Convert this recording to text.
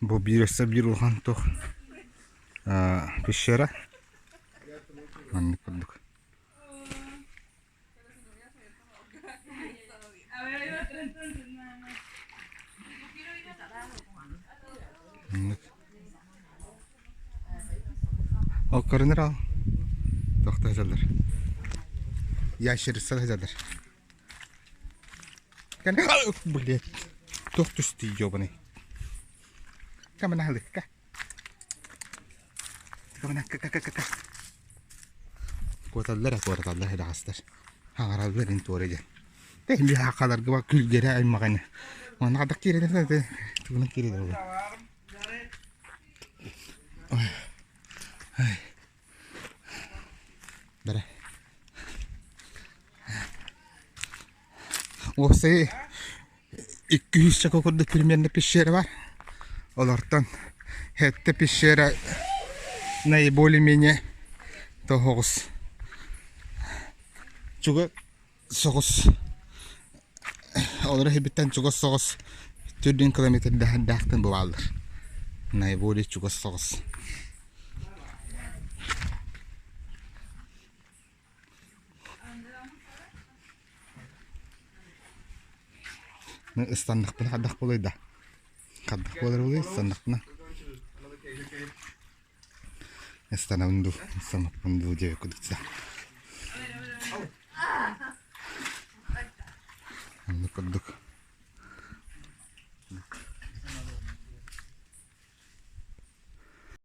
Бу биир өссө биир улахан туох пещера. Маннык курдук. Маннык. Ол көрүнэр ал. Тохто сылдьаллар. Ящерица сылдьаллар. Блядь. Туох түстүй ёбаный. Камана халыкка. Камана ка ка ка ка. Куоталлар куоталлар хадахастар. Хаҥараллар ин туора дьэ. Тэһин хахаларга ба күлгэрэ аймаҕаны. Манна хадах киирэн тугунан киирэн ол. Ой. Бэрэ. Уопсай 200 чака курдук примерно пещера бар. Олортон хетте пещера наиболее-менее тоһоҕус. Чуга соҕус олоро иһибиттэн чугас соҕус төрдүн километрдаахтан бааллар. Наиболее чугас соҕус. Ыстаннахпына хайдах буолуой да? Хайдах буолар буолуой ыстаннахпына? Ыстанабын дуу, ыстанаппын дуу диэбит курдук Оннук курдук.